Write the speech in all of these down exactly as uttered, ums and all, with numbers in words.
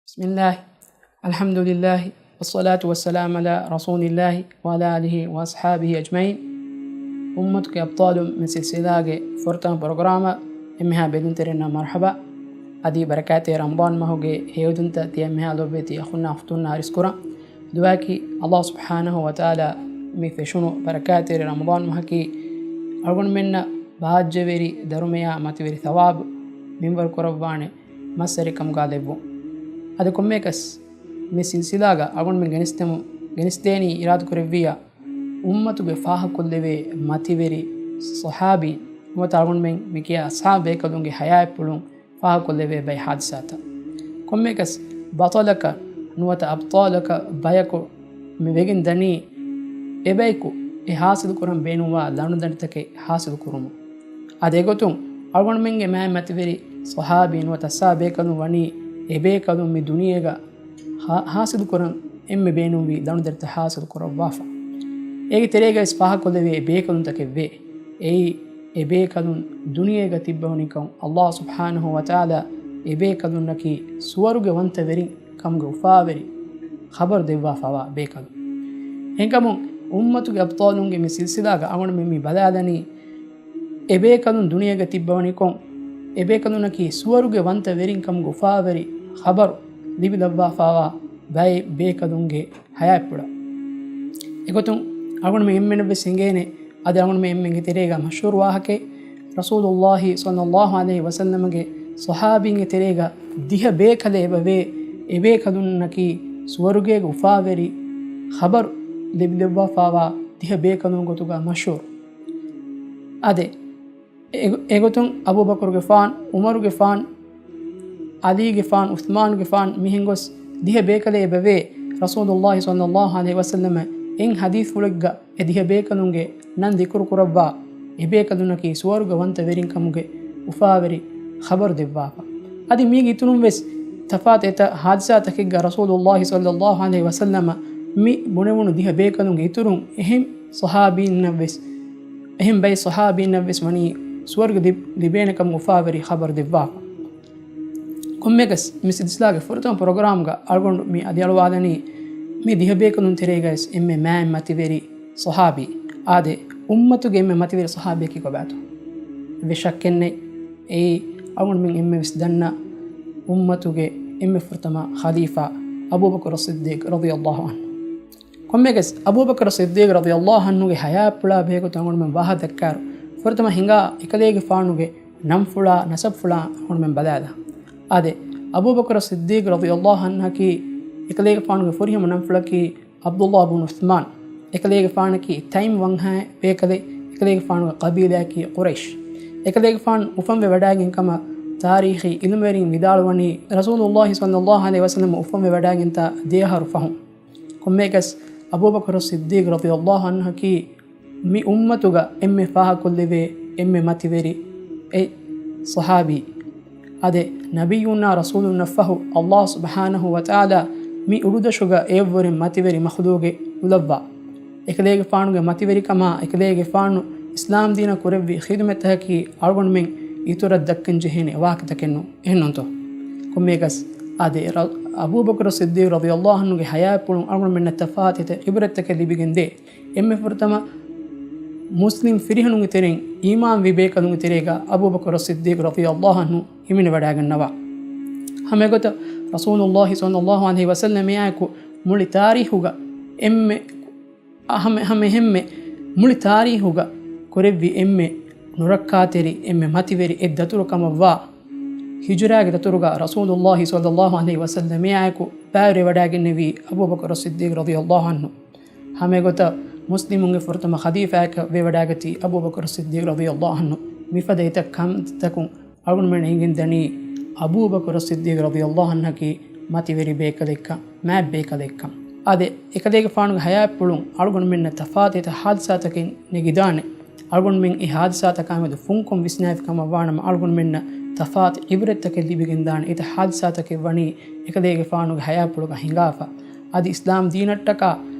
بسم الله، الحمد لله، والصلاة والسلام على رسول الله وعلى آله وأصحابه أجمعين. އުއްމަތުގެ އަބްޠާލުން މި ސިލްސިލާގެ ފުރަތަމަ ޕްރޮގްރާމަށް އެންމެހާ ބެލުންތެރިންނަށް މަރްޙަބާ. އަދި ބަރަކާތްތެރި ރަމަޟާން މަހުގެ ހެޔޮއިދުންތައް ތިޔަ އެންމެހާ ލޯބިވެތި އަޚުންނާ އުޚްތުންނާ އަރިސްކުރަން. ދުޢާއަކީ، ﷲ ސުބްޙާނަހޫ ވަތަޢާލާ މި ފެށުނު ބަރަކާތްތެރި ރަމަޟާން މަހަކީ އަޅުގަނޑުމެންނަށް ބާއްޖަވެރި ދަރުމަޔާ މަތިވެރި ޘަވާބު މިންވަރު ކުރައްވާނެ މައްސަރެއް ކަމުގަ ލެއްވުން. އަދި ކޮންމެއަކަސް މި ސިލްސިލާގަ އަޅުގަނޑުމެން ގެނެސްދެމު-، ގެނެސްދޭނީ އިރާދަކުރެއްވިއްޔާ، އުއްމަތުގެ ފާހަގަކޮށްލެވޭ މަތިވެރި ޞަޙާބީން ނުވަތަ އަޅުގަނޑުމެން މި ކިޔާ އަޞްޙާބު ބޭކަލުންގެ ޙަޔާތްޕުޅުން ފާހަގަކޮށްލެވޭ ބައެއް ޙާދިސާތައް. ކޮންމެއަކަސް ބަޠަލަކަށް ނުވަތަ އަބްޠާލަކަށް ބަޔަކު މި ވެގެން ދަނީ، އެބަޔަކު އެ ޙާޞިލުކުރަން ބޭނުންވާ ލަނޑުދަނޑިތަކެއް ޙާޞިލުކުރުމުން. އަދި އެގޮތުން އަޅުގަނޑުމެންގެ މާތް މަތިވެރި ޞަޙާބީން ނުވަތަ އަޞްޙާބު ބޭކަލުން ވަނީ އެ ބޭކަލުން މި ދުނިޔޭގަ ޙާ-، ޙާޞިލުކުރަން އެންމެ ބޭނުންވީ ލަނޑުދަނޑިތައް ޙާޞިލު ކުރައްވާފަ. އޭގެ ތެރޭގައި ވެސް ފާހަގަކޮށްލެވޭ ބޭކަލުންތަކެއް ވޭ. އެއީ، އެ ބޭކަލުން ދުނިޔޭގަ ތިއްބަވަނިކޮށް، ﷲ ސުބްޙާނަހޫ ވަތަޢާލާ އެ ބޭކަލުންނަކީ ސުވަރުގެ ވަންތަވެރިން ކަމުގެ އުފާވެރި ޚަބަރު ދެއްވާފަވާ ބޭކަލުން. އެހެންކަމުން، އުއްމަތުގެ އަބްޠާލުންގެ މި ސިލްސިލާގަ އަޅުގަނޑުމެން މި ބަލާލަނީ، އެ ބޭކަލުން ދުނިޔޭގަ ތިއްބަވަނިކޮށް، އެ ބޭކަލުންނަކީ ސުވަރުގެ ވަންތަވެރިން ކަމުގެ އުފާވެރި ޚަބަރު ލިބިލައްވާފަވާ ބައެއް ބޭކަލުންގެ ޙަޔާތްޕުޅަށް. އެގޮތުން އަޅުގަނޑުމެން އެންމެނަށްވެސް އެނގޭނެ، އަދި އަޅުގަނޑުމެން އެންމެންގެ ތެރޭގަ މަޝްހޫރު ވާހަކައެއް، ރަސޫލުﷲ ޞައްލަﷲ ޢަލައިހި ވަސައްލަމަގެ ޞަޙާބީންގެ ތެރޭގަ ދިހަ ބޭކަލެއް އެބަވޭ، އެ ބޭކަލުންނަކީ ސުވަރުގޭގެ އުފާވެރި ޚަބަރު ލިބިލައްވާފަވާ ދިހަ ބޭކަލުން ގޮތުގަ މަޝްހޫރު. އާދެ، އެ-، އެގޮތުން އަބޫބަކުރުގެފާން، ޢުމަރުގެފާން، ޢަލީގެފާން، ޢުޘްމާނުގެފާން މިހެން ގޮސް ދިހަ ބޭކަލެއް އެބަވޭ، ރަސޫލުﷲ ޞައްލަﷲ ޢަލައިހި ވަސައްލަމަ އެއް ޙަދީޘްފުޅެއްގަ އެ ދިހަ ބޭކަލުންގެ ނަން ޛިކުރު ކުރައްވާ، އެ ބޭކަލުންނަކީ ސުވަރުގެ ވަންތަވެރިން ކަމުގެ އުފާވެރި ޚަބަރު ދެއްވާފަ. އަދި މީގެ އިތުރުން ވެސް ތަފާތު އެތައް ޙާދިސާތަކެއްގަ ރަސޫލުﷲ ޞައްލަﷲ ޢަލައިހި ވަސައްލަމަ މި ބުނެވުނު ދިހަ ބޭކަލުންގެ އިތުރުން އެހެން ޞަޙާބީންނަށް ވެސް، އެހެން ބައެއް ޞަޙާބީންނަށް ވެސް ވަނީ ސުވަރުގެ ލި-، ލިބޭނެ ކަމުގެ އުފާވެރި ޚަބަރު ދެއްވާފަ. ކޮންމެއަކަސް މި ސިލްސިލާގެ ފުރަތަމަ ޕްރޮގްރާމްގަ އަޅުގަނޑު މި އަދި އަޅުވާލަނީ މި ދިހަ ބޭކަލުން ތެރޭގައި ވެސް އެންމެ މާތް މަތިވެރި ޞަޙާބީ. އާދެ، އުއްމަތުގެ އެންމެ މަތިވެރި ޞަޙާބީއަކީ ކޮބާތޯ؟ އެއްވެސް ޝައްކެއް ނެތް. އެއީ އަޅުގަނޑުމެން އެންމެ ވެސް ދަންނަ އުއްމަތުގެ އެންމެ ފުރަތަމަ ޚަލީފާ އަބޫބަކުރު ޞިއްދީޤް ރަޟިޔަﷲ ޢަންހު. ކޮންމެއަކަސް އަބޫބަކުރު ޞިއްދީޤް ރަޟިޔަﷲ ޢަންހުގެ ޙަޔާތްޕުޅާ ބެހޭގޮތުން އަޅުގަނޑުމެން ވާހަކަ ދައްކާއިރު، ފުރަތަމަ ހިނގާ އެކަލޭގެފާނުގެ ނަންފުޅާ ނަސަބުފުޅާ އަޅުގަނޑުމެން ބަލާލަން. އާދެ، އަބޫބަކުރު ޞިއްދީޤް ރަޟިޔަﷲ ޢަންހަކީ އެކަލޭގެފާނުގެ ފުރިހަމަ ނަންފުޅަކީ ޢަބްދުﷲ ބުނު ޢުޘްމާން. އެކަލޭގެފާނަކީ ތައިމް ވަންހައި ބޭކަލެއް. އެކަލޭގެފާނުގެ ޤަބީލާއަކީ ޤުރައިޝް. އެކަލޭގެފާނު އުފަންވެ ވަޑައިގެން ކަމަށް ތާރީޚީ ޢިލްމުވެރިން ވިދާޅުވަނީ، ރަސޫލުﷲ ޞައްލަﷲ ޢަލައިހި ވަސައްލަމަ އުފަންވެ ވަޑައިގެންތާ ދެއަހަރު ފަހުން. ކޮންމެއަކަސް އަބޫބަކުރު ޞިއްދީޤް ރަޟިޔަﷲ ޢަންހަކީ މި އުއްމަތުގަ އެންމެ ފާހަގަކޮށްލެވޭ އެންމެ މަތިވެރި އެއް ޞަޙާބީ. އާދެ، ނަބިއްޔުންނާ ރަސޫލުންނަށްފަހު ﷲ ސުބްޙާނަހޫ ވަތަޢާލާ މި އުޑުދަށުގަ އެއަށްވުރެ މަތިވެރި މަޚްލޫޤެއް އުޅައްވާ. އެކަލޭގެފާނުގެ މަތިވެރިކަމާ، އެކަލޭގެފާނު އިސްލާމްދީނަށް ކުރެއްވި ޚިދުމަތްތަކަކީ އަޅުގަނޑުމެން އިތުރަށް ދައްކަން ޖެހޭނެ ވާހަކަތަކެއް ނޫން. އެހެންނޫންތޯ؟ ކޮންމެއަކަސް، އާދެ، ރަ-، އަބޫބަކުރު ޞިއްދީޤް ރަޟިޔަﷲ ޢަންހުގެ ޙަޔާތްޕުޅުން އަޅުގަނޑުމެންނަށް ތަފާތު އެތައް ޢިބްރަތްތަކެއް ލިބިގެންދޭ. އެންމެ ފުރަތަމަ މުސްލިމް ފިރިހެނުންގެ ތެރެއިން އީމާންވި ބޭކަލުންގެ ތެރޭގަ އަބޫބަކުރު ޞިއްދީޤް ރަޟިޔަﷲ ޢަންހު ހިމެނިވަޑައިގަންނަވާ. ހަމައެގޮތަށް ރަސޫލުﷲ ޞައްލަﷲ ޢަލައިހި ވަސައްލަމާއެކު މުޅި ތާރީޚުގަ އެންމެ، ހަމަ، ހަމަ އެހެންމެ މުޅި ތާރީޚުގަ ކުރެއްވި އެންމެ ނުރައްކާތެރި، އެންމެ މަތިވެރި އެއް ދަތުރު ކަމަށްވާ، ހިޖުރާގެ ދަތުރުގަ ރަސޫލުﷲ ޞައްލަﷲ ޢަލައިހި ވަސައްލަމާއެކު ބައިވެރިވަޑައިގެންނެވީ އަބޫބަކުރު ޞިއްދީޤް ރަޟިޔަﷲ ޢަންހު. ހަމައެގޮތަށް މުސްލިމުންގެ ފުރަތަމަ ޚަލީފާއަކަށް ވެވަޑައިގަތީ އަބޫބަކުރު ޞިއްދީޤް ރަޟިޔަﷲ ޢަންހު. މިފަދަ އެތައް ކަންތަކުން އަޅުގަނޑުމެން އެނގެން ދަނީ އަބޫބަކުރު ޞިއްދީޤް ރަޟިޔަﷲ ޢަންހަކީ މަތިވެރި ބޭކަލެއްކަން، މާތް ބޭކަލެއްކަން. އާދެ، އެކަލޭގެފާނުގެ ޙަޔާތްޕުޅުން އަޅުގަނޑުމެންނަށް ތަފާތު އެތައް ޙާދިސާތަކެއް ނެގިދާނެ. އަޅުގަނޑުމެން އެ ޙާދިސާތަކާމެދު ފުންކޮށް ވިސްނާފި ކަމަށްވާނަމަ، އަޅުގަނޑުމެންނަށް ތަފާތު ޢިބްރަތްތަކެއް ލިބިގެންދާނެ. އެތައް ޙާދިސާތަކެއް ވަނީ އެކަލޭގެފާނުގެ ޙަޔާތްޕުޅުގަ ހިނގާފަ. އަދި އިސްލާމް ދީނަށްޓަކާ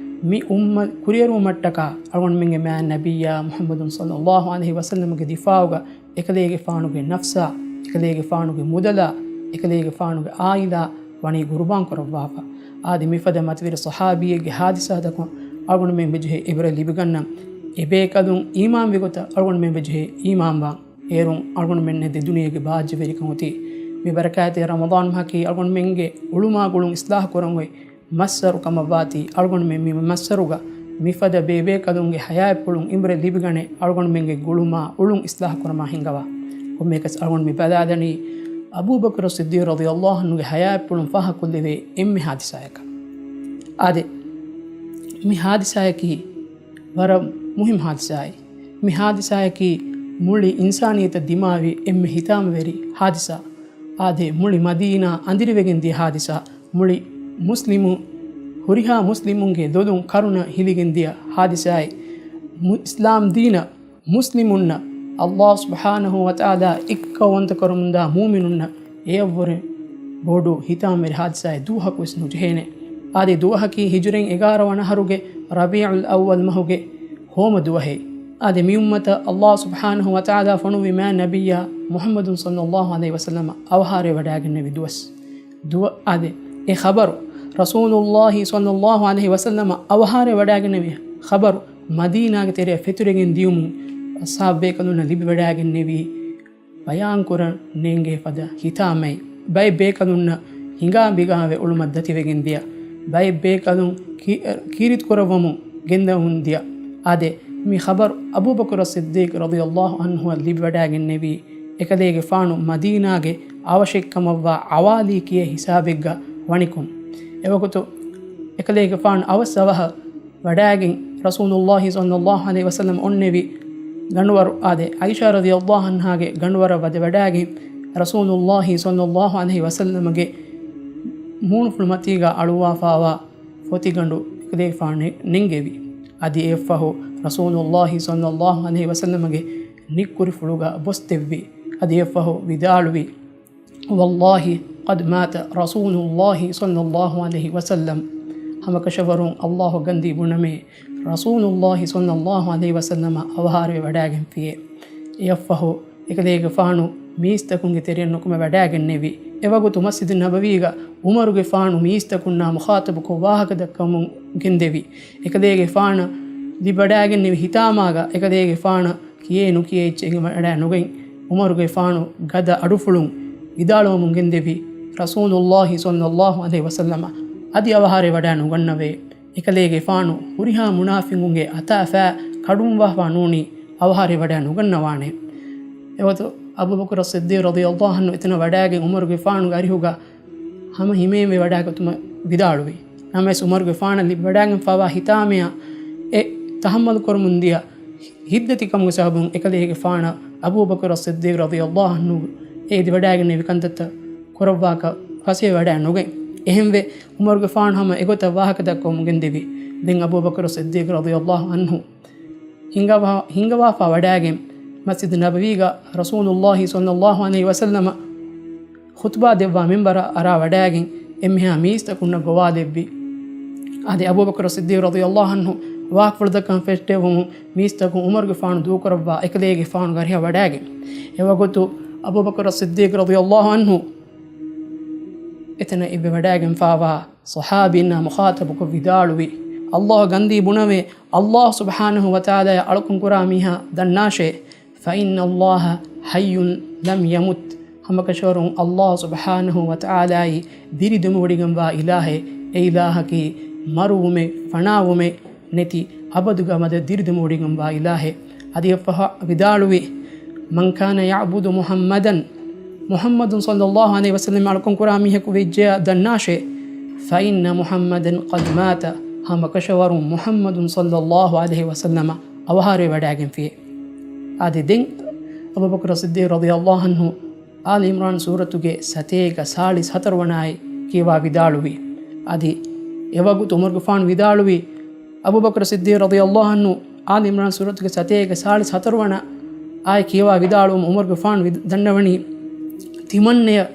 މި އުއްމަތް ކުރިއެރުވުމަށްޓަކާ އަޅުގަނޑުމެންގެ މާތް ނަބިއްޔާ މުޙައްމަދު ޞައްލަﷲ ޢަލައިހި ވަސައްލަމަގެ ދިފާޢުގަ އެކަލޭގެފާނުގެ ނަފްސާ، އެކަލޭގެފާނުގެ މުދަލާ، އެކަލޭގެފާނުގެ ޢާއިލާ، ވަނީ ގުރުބާން ކުރައްވާފަ. އާދެ، މިފަދަ މަތިވެރި ޞަޙާބީއެއްގެ ޙާދިސާތަކުން އަޅުގަނޑުމެން ވެޖެހޭ ޢިބްރަތް ލިބިގަންނަން. އެބޭކަލުން އީމާންވި ގޮތަށް އަޅުގަނޑުމެން ވެޖެހޭ އީމާންވާން. އޭރުން އަޅުގަނޑުމެންނަށް ދެ ދުނިޔޭގެ ބާއްޖަވެރިކަން އޮތީ. މި ބަރަކާތްތެރި ރަމަޟާން މަހަކީ އަޅުގަނޑުމެންގެ އުޅުމާ ގުޅުން އިޞްލާޙު ކުރަން އޮތް މައްސަރު ކަމަށްވާތީ، އަޅުގަނޑުމެން މި މައްސަރުގަ މިފަދަ ބޭބޭކަލުންގެ ޙަޔާތްޕުޅުން ޢިބްރަތް ލިބިގަނެ، އަޅުގަނޑުމެންގެ ގުޅުމާ އުޅުން އިޞްލާޙު ކުރަމާ ހިންގަވާ. ކޮންމެއަކަސް އަޅުގަނޑު މި ބަލާލަނީ އަބޫބަކުރު ޞިއްދީޤް ރަޟިޔަﷲ ޢަންހުގެ ޙަޔާތްޕުޅުން ފާހަގަކޮށްލެވޭ އެންމެ ޙާދިސާއަކަށް. އާދެ، މި ޙާދިސާއަކީ ވަރަށް މުހިންމު ޙާދިސާއެއް. މި ޙާދިސާއަކީ މުޅި އިންސާނިއްޔަތަށް ދިމާވި އެންމެ ހިތާމަވެރި ޙާދިސާ. އާދެ، މުޅި މަދީނާ އަނދިރިވެގެން ދިޔަ ޙާދިސާ. މުޅި މުސްލިމު، ހުރިހާ މުސްލިމުންގެ ލޮލުން ކަރުނަ ހިލިގެން ދިޔަ ޙާދިސާއެއް. މު-، އިސްލާމް ދީނަށް، މުސްލިމުންނަށް، ﷲ ސުބްޙާނަހޫ ވަތަޢާލާ އެއްކައުވަންތަކުރަމުންދާ މުއުމިނުންނަށް އެއަށްވުރެ ބޮޑު ހިތާމަވެރި ޙާދިސާއެއް ދުވަހަކުވެސް ނުޖެހޭނެ. އާދެ، ދުވަހަކީ ހިޖުރީން އެގާރަ ވަނަ އަހަރުގެ ރަބީޢުލް އައްވަލް މަހުގެ ހޯމަ ދުވަހެއް. އާދެ، މި އުއްމަތަށް ﷲ ސުބްޙާނަހޫ ވަތަޢާލާ ފޮނުއްވި މާތް ނަބިއްޔާ މުޙައްމަދު ޞައްލަﷲ ޢަލައިހި ވަސައްލަމަ އަވަހާރަވެވަޑައިގެންނެވި ދުވަސް. ދުވަ-، އާދެ، އެ ޚަބަރު، ރަސޫލުﷲ ޞައްލަﷲ ޢަލައިހި ވަސައްލަމަ އަވަހާރަވެވަޑައިގެންނެވި ޚަބަރު، މަދީނާގެ ތެރެއަށް ފެތުރެގެން ދިޔުމުން އަޞްޙާބު ބޭކަލުންނަށް ލިބިވަޑައިގެންނެވީ، ބަޔާންކުރަން ނޭނގޭ ފަދަ ހިތާމައެއް. ބައެއް ބޭކަލުންނަށް ހިނގާ މިގާވެ އުޅުމަށް ދަތިވެގެން ދިޔަ، ބައެއް ބޭކަލުން ކީ-، ކީރިތި ކުރައްވަމުން ގެންދަވަމުން ދިޔަ. އާދެ، މި ޚަބަރު އަބޫބަކުރު ޞިއްދީޤް ރަޟިޔަﷲ ޢަންހުއަށް ލިބިވަޑައިގެންނެވީ، އެކަލޭގެފާނު މަދީނާގެ އަވަށެއްކަމަށްވާ އަވާލީ ކިޔޭ ހިސާބެއްގަ ވަނިކޮށް. އެވަގުތު އެކަލޭގެފާނު އަވަސް އަވަހަށް ވަޑައިގެން ރަސޫލުﷲ ޞައްލަﷲ ޢަލައިހި ވަސައްލަމަ އޮންނެވި ގަނޑުވަރު، އާދެ، ޢާއިޝާ ރަޟިޔަﷲ ޢަންހާގެ ގަނޑުވަރަށް ވަދެ ވަޑައިގެން ރަސޫލުﷲ ޞައްލަﷲ ޢަލައިހި ވަސައްލަމަގެ މޫނުފުޅު މަތީގަ އަޅުއްވާފާވާ ފޮތިގަނޑު އެކަލޭގެފާނު ނެ-، ނެންގެވި. އަދި އެއަށްފަހު ރަސޫލުﷲ ޞައްލަﷲ ޢަލައިހި ވަސައްލަމަގެ ނިއްކުރިފުޅުގަ ބޮސްދެއްވި. އަދި އެއަށްފަހު ވިދާޅުވި، والله قد مات رسول الله صلى الله عليه وسلم. ހަމަކަށަވަރުން ﷲ ގަންދީ ބުނަމޭ، ރަސޫލުﷲ ޞައްލަﷲ ޢަލައިހި ވަސައްލަމަ އަވަހާރަވެ ވަޑައިގެންފިޔޭ. އެއަށްފަހު އެކަލޭގެފާނު މީސްތަކުންގެ ތެރެއަށް ނުކުމެ ވަޑައިގެންނެވި. އެވަގުތު މަސްޖިދު ނަބަވީގަ ޢުމަރުގެފާނު މީސްތަކުންނާ މުޚާޠަބުކޮށް ވާހަކަ ދައްކަމުން ގެންދެވި. އެކަލޭގެފާނަށް ލިބިވަޑައިގެންނެވި ހިތާމާގަ އެކަލޭގެފާނަށް ކިޔޭ ނުކިޔޭ އެއްޗެއް އެނގިވަޑައި ނުގެން، ޢުމަރުގެފާނު ގަދަ އަޑުފުޅުން ވިދާޅުވަމުން ގެންދެވި، ރަސޫލުﷲ ޞައްލަﷲ ޢަލައިހި ވަސައްލަމަ އަދި އަވަހާރަވެ ވަޑައި ނުގަންނަވޭ. އެކަލޭގެފާނު ހުރިހާ މުނާފިޤުންގެ އަތާ ފައި ކަޑުންވާފާ ނޫނީ އަވަހާރަވެ ވަޑައި ނުގަންނަވާނެ. އެވަގުތު އަބޫބަކުރު ޞިއްދީޤް ރަޟިޔަﷲ ޢަންހު އެތަނަށް ވަޑައިގެން ޢުމަރުގެފާނުގެ އަރިހުގަ ހަމަ ހިމޭންވެ ވަޑައިގަތުމަށް ވިދާޅުވި. ނަމަވެސް ޢުމަރުގެފާނަށް ލިބިވަޑައިގެންފާވާ ހިތާމަޔާ އެ ތަޙައްމަލު ކުރަމުން ދިޔަ ހިތްދަތިކަމުގެ ސަބަބުން އެކަލޭގެފާނަށް އަބޫބަކުރު ޞިއްދީޤް ރަޟިޔަﷲ ޢަންހު އެ އެދިވަޑައިގެންނެވި ކަންތައްތައް ކުރައްވާކަށް ފަސޭހަވެވަޑައި ނުގެން. އެހެންވެ، ޢުމަރުގެފާނު ހަމަ އެގޮތަށް ވާހަކަ ދައްކަވަމުން ގެންދެވި. ދެން އަބޫބަކުރު ޞިއްދީޤް ރަޟިޔަﷲ ޢަންހު ހިންގަވާ-، ހިންގަވާފާ ވަޑައިގެން، މަސްޖިދު ނަބަވީގަ ރަސޫލުﷲ ޞައްލަﷲ ޢަލައިހި ވަސައްލަމަ ޚުޠުބާ ދެއްވާ މިންބަރަށް އަރާ ވަޑައިގެން، އެންމެހާ މީސްތަކުންނަށް ގޮވާލެއްވި. އާދެ، އަބޫބަކުރު ޞިއްދީޤް ރަޟިޔަﷲ ޢަންހު ވާހަކަފުޅު ދައްކަން ފެއްޓެވުމުން، މީސްތަކުން ޢުމަރުގެފާނު ދޫކުރައްވާ އެކަލޭގެފާނުގެ އަރިހަށް ވަޑައިގެން، އެވަގުތު އަބޫބަކުރު ޞިއްދީޤް ރަޟިޔަﷲ ޢަންހު އެތަނަށް އެއްވެވަޑައިގެންފާވާ ޞަޙާބީންނާ މުޚާޠަބުކޮށް ވިދާޅުވި، ﷲ ގަންދީ ބުނަވޭ، ﷲ ސުބްޙާނަހޫ ވަތަޢާލާއަށް އަޅުކަން ކުރާ މީހާ ދަންނާށޭ، فإن الله حي لم يمت. ހަމަކަށަވަރުން ﷲ ސުބްޙާނަހޫ ވަތަޢާލާއީ ދިރިދެމިވޮޑިގެންވާ އިލާހެއް. އެ އިލާހަކީ މަރުވުމެއް، ފަނާވުމެއް ނެތި، އަބަދުގެ އަބަދަށް ދިރިދެމިވޮޑިގެންވާ އިލާހެއް. އަދި އެއަށްފަހު ވިދާޅުވި، من كان يعبد محمدا، މުޙައްމަދު ޞައްލަﷲ ޢަލައިހި ވަސައްލަމަ އަޅުކަން ކުރާ މީހަކު ވެއްޖެޔާ ދަންނާށޭ، فإن محمدا قد مات، ހަމަކަށަވަރުން މުޙައްމަދު ޞައްލަﷲ ޢަލައިހި ވަސައްލަމަ އަވަހާރަވެވަޑައިގެންފިޔޭ. އާދެ، ދެން އަބޫބަކުރު ޞިއްދީޤް ރަޟިޔަﷲ ޢަންހު އާލި ޢިމްރާން ސޫރަތުގެ ސަތޭކަ ސާޅީސް ހަތަރު ވަނަ އާޔަތް ކިޔަވާ ވިދާޅުވި. އަދި އެވަގުތު ޢުމަރުގެފާނު ވިދާޅުވި، އަބޫބަކުރު ޞިއްދީޤް ރަޟިޔަﷲ ޢަންހު އާލި ޢިމްރާން ސޫރަތުގެ ސަތޭކަ ސާޅީސް ހަތަރު ވަނަ އާޔަތް ކިޔަވާ ވިދާޅުވުމުން ޢުމަރުގެފާނު ވިދ-، ދަންނަވަނީ، ތިމަންނަޔަށް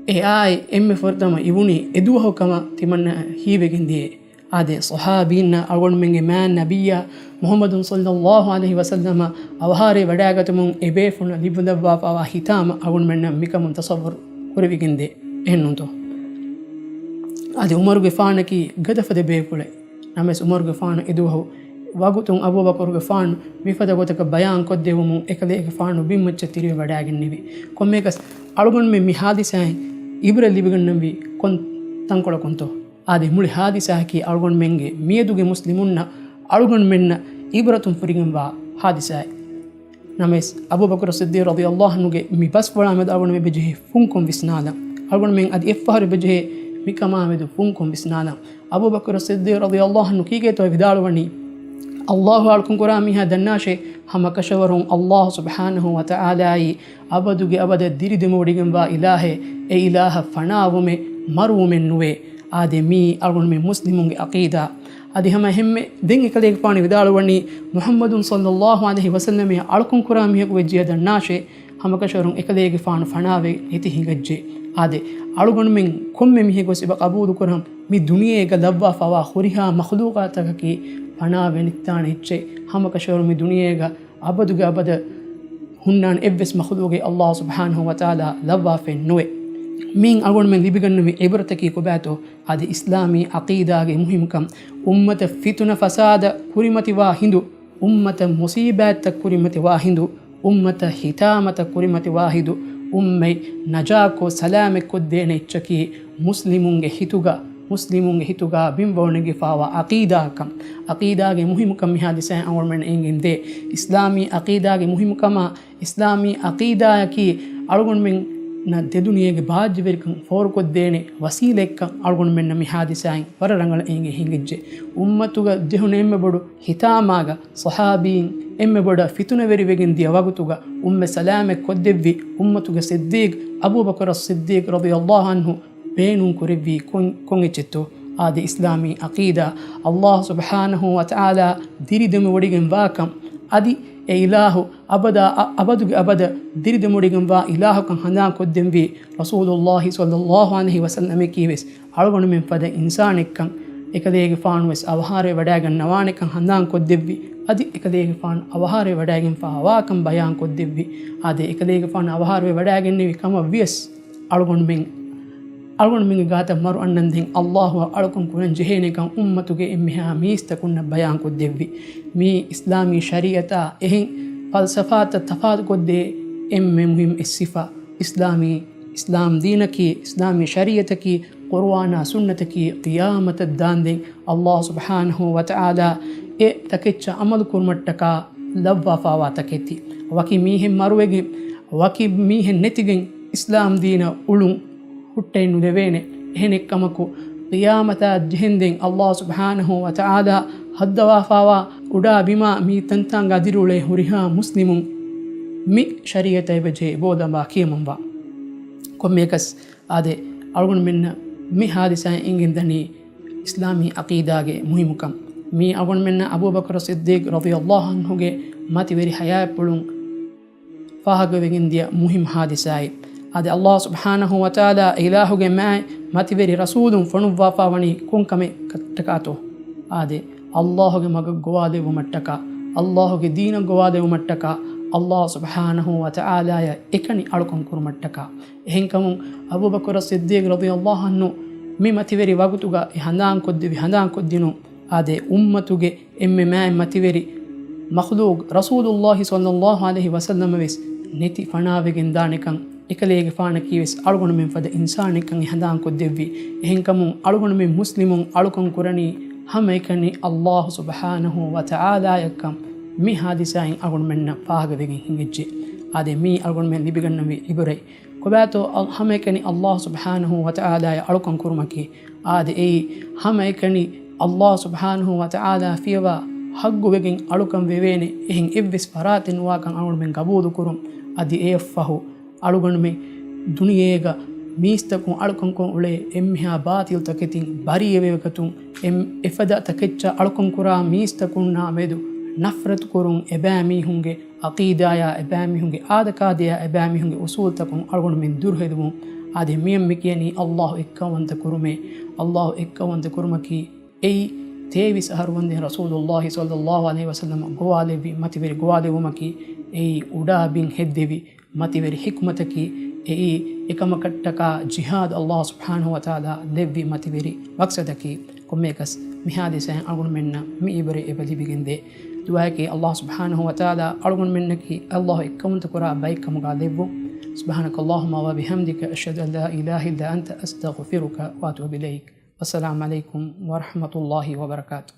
އެ އާޔަތް އެންމެ ފުރަތަމަ އިވުނީ އެ ދުވަހު ކަމަށް ތިމަންނަ ހީވެގެން ދިޔައޭ. އާދެ، ޞަޙާބީންނަށް އަޅުގަނޑުމެންގެ މާތް ނަބިއްޔާ މުޙައްމަދު ޞައްލަﷲ ޢަލައިހި ވަސައްލަމަ އަވަހާރަވެވަޑައިގަތުމުން އެބޭފުޅުންނަށް ލިބިލައްވާފާވާ ހިތާމަ އަޅުގަނޑުމެންނަށް މިކަމުން ތަޞައްވުރު ކުރެވިގެންދޭ. އެހެންނޫންތޯ؟ އަދި ޢުމަރުގެފާނަކީ ގަދަފަދަ ބޭފުޅެއް. ނަމަވެސް ޢުމަރުގެފާނު އެދުވަހު ވަގުތުން އަބޫބަކުރުގެފާނު މިފަދަ ގޮތަކަށް ބަޔާން ކޮށްދެވުމުން އެކަލޭގެފާނު ބިންމައްޗަށް ތިރިވެ ވަޑައިގެންނެވި. ކޮންމެއަކަސް އަޅުގަނޑުމެން މި ޙާދިސާއިން ޢިބްރަތް ލިބިގަންނަންވީ ކޮން ތަންކޮޅަކުންތޯ؟ އާދެ، މުޅި ޙާދިސާއަކީ އަޅުގަނޑުމެންގެ މިއަދުގެ މުސްލިމުންނަށް އަޅުގަނޑުމެންނަށް ޢިބްރަތުން ފުރިގެންވާ ޙާދިސާއެއް. ނަމަވެސް، އަބޫބަކުރު ޞިއްދީޤް ރަޟިޔަﷲ ޢަންހުގެ މި ބަސްފުޅާ މެދު އަޅުގަނޑުމެން އެބަޖެހޭ ފުންކޮށް ވިސްނާލަން. އަޅުގަނޑުމެން އަދި އެއްފަހަރު އެބަޖެހޭ މިކަމާ މެދު ފުންކޮށް ވިސްނާލަން. އަބޫބަކުރު ޞިއްދީޤް ރަޟިޔަﷲ ޢަންހު ކީކޭތޯ ވިދާޅުވަނީ؟ އަﷲ އަޅުކަން ކުރާ މީހާ ދަންނާށޭ، ހަމަކަށަވަރުން އަﷲ ސުބްޙާނަހޫ ވަތަޢާލާއީ އަބަދުގެ އަބަދަށް ދިރިދެމިވޮޑިގެންވާ އިލާހެއް. އެ އިލާހަށް ފަނާވުމެއް، މަރުވުމެއް ނުވޭ. އާދެ، މީ އަޅުގަނޑުމެން މުސްލިމުންގެ ޢަޤީދާ. އަދި ހަމަ އެހެންމެ ދެން އެކަލޭގެފާނު ވިދާޅުވަނީ، މުޙައްމަދު ޞައްލަﷲ ޢަލައިހި ވަސައްލަމަށް އަޅުކަން ކުރާ މީހަކު ވެއްޖެޔާ ދަންނާށޭ، ހަމަކަށަވަރުން އެކަލޭގެފާނު ފަނާވެ ނެތި ހިނގައްޖެ. އާދެ، އަޅުގަނޑުމެން ކޮންމެ މީހެއް ގޮސް އެބަ ޤަބޫލުކުރަން، މި ދުނިޔޭގަ ލައްވާފަވާ ހުރިހާ މަޚްލޫޤާތަކަކީ ފަނާވެ ނެތިދާނެ އެއްޗެއް. ހަމަކަށަވަރުން މި ދުނިޔޭގަ އަބަދުގެ އަބަދަށް ހުންނާނެ އެއްވެސް މަޚްލޫޤެއް އަﷲ ސުބްޙާނަހޫ ވަތަޢާލާ ލައްވާފައެއް ނުވޭ. މިއިން އަޅުގަނޑުމެން ލިބިގަންނަވި ޢިބްރަތަކީ ކޮބާތޯ؟ އަދި އިސްލާމީ ޢަޤީދާގެ މުހިއްމުކަން، އުއްމަތަށް ފިތުނަ ފަސާދަ ކުރިމަތިވާ ހިނދު، އުއްމަތަށް މުޞީބާތްތައް ކުރިމަތިވާ ހިނދު، އުއްމަތަށް ހިތާމަތައް ކުރިމަތިވާ ހިނދު، އުއްމަތް ނަޖާކޮށް ސަލާމަތްކޮށްދޭނެ އެއްޗަކީ މުސްލިމުންގެ ހިތުގަ، މުސްލިމުންގެ ހިތުގަ ބިންވައުނެގިފާވާ ޢަޤީދާކަން. ޢަޤީދާގެ މުހިއްމުކަން މި ޙާދިސާއިން އަޅުގަނޑުމެން އެނގެން ދޭ. އިސްލާމީ ޢަޤީދާގެ މުހިއްމުކަމާ، އިސްލާމީ ޢަޤީދާއަކީ އަޅުގަނޑުމެންނަށް ދެދުނިޔޭގެ ބާއްޖަވެރިކަން ފޯރުކޮށްދޭނެ ވަސީލަތްކަން އަޅުގަނޑުމެންނަށް މި ޙާދިސާއިން ވަރަށް ރަނގަޅަށް އެނގި ހިނގައްޖެ. އުއްމަތުގަ ޖެހުނު އެންމެ ބޮޑު ހިތާމާގަ ޞަޙާބީން އެންމެ ބޮޑަށް ފިތުނަވެރިވެގެން ދިޔަ ވަގުތުގަ އުއްމަތް ސަލާމަތް ކޮށްދެއްވި އުއްމަތުގެ ޞިއްދީޤް އަބޫބަކުރު ޞިއްދީޤް ރަޟިޔަﷲ ޢަންހު ބޭނުން ކުރެއްވީ ކޮން، ކޮން އެއްޗެއްތޯ؟ އާދެ، އިސްލާމީ ޢަޤީދާ، އަﷲ ސުބްޙާނަހޫ ވަތަޢާލާ ދިރިދެމިވޮޑިގެން ވާކަން، އަދި އެ އިލާހު އަބަދާ، އަ، އަބަދުގެ އަބަދަށް ދިރިދެމިވޮޑިގެންވާ އިލާހުކަން ހަނދާން ކޮށްދެއްވީ ރަސޫލުﷲ ޞައްލަﷲ ޢަލައިހި ވަސައްލަމަކީ ވެސް އަޅުގަނޑުމެން ފަދަ އިންސާނެއްކަން، އެކަލޭގެފާނު ވެސް އަވަހާރަވެ ވަޑައިގަންނަވާނެކަން ހަނދާން ކޮށްދެއްވި، އަދި އެކަލޭގެފާނު އަވަހާރަވެ ވަޑައިގެންފާވާކަން ބަޔާން ކޮށްދެއްވި. އާދެ، އެކަލޭގެފާނު އަވަހާރަވެ ވަޑައިގެންނެވި ކަމަށް ވިޔަސް، އަޅުގަނޑުމެން، އަޅުގަނޑުމެންގެ ގާތަށް މަރު އަންނަން ދެން އަﷲ އަށް އަޅުކަން ކުރަން ޖެހޭނެކަން އުއްމަތުގެ އެންމެހާ މީސްތަކުންނަށް ބަޔާން ކޮށްދެއްވި. މީ އިސްލާމީ ޝަރީޢަތާ އެހެން ފަލްސަފާތައް ތަފާތުކޮށްދޭ އެންމެ މުހިންމު އެއް ސިފަ. އިސްލާމީ، އިސްލާމް ދީނަކީ، އިސްލާމީ ޝަރީޢަތަކީ، ޤުރުއާނާ ސުންނަތަކީ، ޤިޔާމަތަށް ދާންދެން އަﷲ ސުބްޙާނަހޫ ވަތަޢާލާ އެ ތަކެއްޗަށް ޢަމަލު ކުރުމަށްޓަކާ ލައްވާފާވާ ތަކެތި. ވަކި މީހެއް މަރުވެގެން، ވަކި މީހެއް ނެތިގެން އިސްލާމް ދީނަށް އުޅުން ހުއްޓައެއް ނުލެވޭނެ. އެހެނެއްކަމަކު، ޤިޔާމަތާ ޖެހެންދެން އަﷲ ސުބްޙާނަހޫ ވަތަޢާލާ ހައްދަވާފާވާ އުޑާ ބިމާ މި ތަންތާނގަ އަދިރުއުޅޭ ހުރިހާ މުސްލިމުން މި ޝަރީޢަތަށް އެބަޖެހޭ ބޯލަނބާ ކިޔަމަންވާ. ކޮންމެއަކަސް އާދެ، އަޅުގަނޑުމެންނަށް މި ޙާދިސާއިން އެނގެންދަނީ އިސްލާމީ ޢަޤީދާގެ މުހިއްމުކަން. މީ އަޅުގަނޑުމެންނަށް އަބޫބަކުރު ޞިއްދީޤް ރަޟިޔަﷲ ޢަންހުގެ މަތިވެރި ޙަޔާތްޕުޅުން ފާހަގަވެގެން ދިޔަ މުހިއްމު ޙާދިސާއެއް. އާދެ، އަﷲ ސުބްޙާނަހޫ ވަތަޢާލާ އެ އިލާހުގެ މާތް މަތިވެރި ރަސޫލުން ފޮނުއްވާފާވަނީ ކޮން ކަމެއް ކަށްޓަކާތޯ؟ އާދެ، އަﷲގެ މަގަށް ގޮވާލެއްވުމަށްޓަކާ، އަﷲގެ ދީނަށް ގޮވާލެއްވުމަށްޓަކާ، އަﷲ ސުބްޙާނަހޫ ވަތަޢާލާޔަށް އެކަނި އަޅުކަން ކުރުމަށްޓަކާ. އެހެންކަމުން އަބޫބަކުރު ޞިއްދީޤް ރަޟިޔަﷲ ޢަންހު މި މަތިވެރި ވަގުތުގަ އެ ހަނދާން ކޮށްދެވި، ހަނދާން ކޮށްދިނުން، އާދެ، އުއްމަތުގެ އެންމެ މާތް މަތިވެރި މަޚްލޫޤް ރަސޫލުﷲ ޞައްލަﷲ ޢަލައިހި ވަސައްލަމަ ވެސް ނެތި ފަނާވެގެން ދާނެކަން، އެކަލޭގެފާނަކީ ވެސް އަޅުގަނޑުމެން ފަދަ އިންސާނެއްކަން އެ ހަނދާން ކޮށްދެއްވި. އެހެންކަމުން އަޅުގަނޑުމެން މުސްލިމުން އަޅުކަން ކުރަނީ ހަމައެކަނި އަﷲ ސުބްޙާނަހޫ ވަތަޢާލާޔަށްކަން މި ޙާދިސާއިން އަޅުގަނޑުމެންނަށް ފާހަގަވެގެން ހިނގައްޖެ. އާދެ، މީ އަޅުގަނޑުމެން ލިބިގަންނަވި ޢިބްރަތް. ކޮބާތޯ އަ-، ހަމައެކަނި އަﷲ ސުބްޙާނަހޫ ވަތަޢާލާޔަށް އަޅުކަން ކުރުމަކީ؟ އާދެ، އެއީ ހަމައެކަނި އަﷲ ސުބްޙާނަހޫ ވަތަޢާލާ ފިޔަވާ ޙައްޤުވެގެން އަޅުކަން ވެވޭނެ އެހެން އެއްވެސް ފަރާތެއް ނުވާކަން އަޅުގަނޑުމެން ގަބޫލުކުރުން. އަދި އެއަށްފަހު އަޅުގަނޑުމެން ދުނިޔޭގަ މީސްތަކުން އަޅުކަންކޮށް އުޅޭ އެންމެހާ ބާޠިލް ތަކެތިން ބަރީއަވެވަގަތުން، އެ-، އެފަދަ ތަކެއްޗަށް އަޅުކަން ކުރާ މީސްތަކުންނާ މެދު ނަފްރަތު ކުރުން، އެބައިމީހުންގެ ޢަޤީދާޔާ، އެބައިމީހުންގެ އާދަކާދަޔާ، އެބައިމީހުންގެ އުޞޫލުތަކުން އަޅުގަނޑުމެން ދުރުހެލުވުން. އާދެ، މިއަށް މި ކިޔަނީ އަﷲ އެއްކައުވަންތަ ކުރުމޭ. އަﷲ އެއްކައުވަންތަ ކުރުމަކީ އެއީ، ތޭވީސް އަހަރު ވަންދެން ރަސޫލުﷲ ޞައްލަﷲ ޢަލައިހި ވަސައްލަމަ ގޮވާލެއްވި މަތިވެރި ގޮވާލެއްވުމަކީ، އެއީ އުޑާ ބިން ހެއްދެވި މަތިވެރި ޙިކުމަތަކީ، އެއީ އެކަމަކަށްޓަކާ ޖިހާދު އައްލާހު ސުބްޙާނަހު ވަތަޢާލާ ދެއްވި މަތިވެރި މަޤްޞަދަކީ. ކޮންމެއަކަސް މި ޙާދިސާއިން އަޅުގަނޑުމެންނަށް މި ޢިބްރަތް އެބަ ލިބިގެންދޭ. ދުޢާއަކީ އައްލާހު ސުބްޙާނަހު ވަތަޢާލާ އަޅުގަނޑުމެންނަކީ އައްލާހު އެއްކައުވަންތަކުރާ ބައެއްކަމުގަ ލެއްވުން. سبحانك اللهم وبحمدك، أشهد أن لا إله إلا أنت، أستغفرك وأتوب إليك. والسلام عليكم ورحمة الله وبركاته.